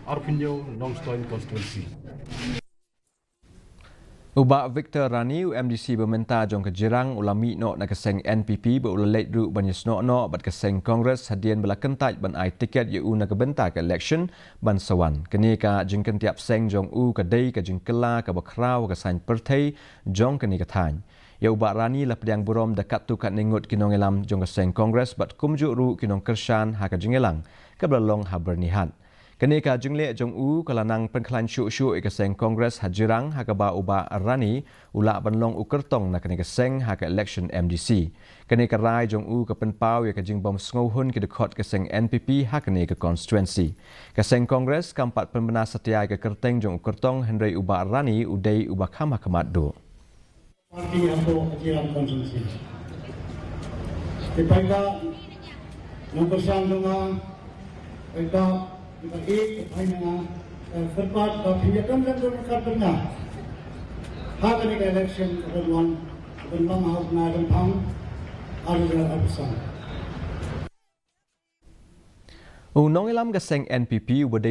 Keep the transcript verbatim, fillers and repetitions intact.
Arphew Nongstoiñ constituency. U Bah Victor Rani, u M D C ba mynta jong ka Jirang, u la mih noh na ka seng N P P bad u la leit ruh ban ïasnoh noh bad ka seng Congress hadien ba la kyntait ban ai tiket ïa u na ka bynta ka election ban sa wan. Kane ka jingkyntiap seng jong u ka dei ka jingkylla kaba khraw ha ka saiñ pyrthei jong kane ka thaiñ. Ïa u Bah Rani la pdiang burom da katto katne ngut ki nongïalam jong ka seng Congress bad kumjuh ruh ki nongkyrshan ha ka jingïalang kaba la long ha Byrnihat. Kane ka jingleh jong u ka la nang pynkhlaiñ shuh shuh ïa ka seng Congress ha Jirang, ha kaba u Bah Rani u lah ban long u kyrtong na kane ka seng ha ka election M D C. Kane ka rai jong u ka pynpaw ïa ka jingbym sngewhun ki dkhot ka seng N P P ha kane ka constituency. Ka seng Congress kam pat pynbna satia ïa ka kyrteng jong u kyrtong, hynrei u Bah Rani u dei uba kham ha khmat duh. Party hapoh ka Jirang constituency. Te paidbah nongkyrshan jong nga, paidbah kiba ïeit, kiba ïeit na nga, eh, kyrpad ba phin ïa don lem don ryngkat bad nga ha kane ka election ka ban wan, ka ban long ha u bnai Rymphang ar hajar arphew san. U nongïalam ka seng N P P uba dei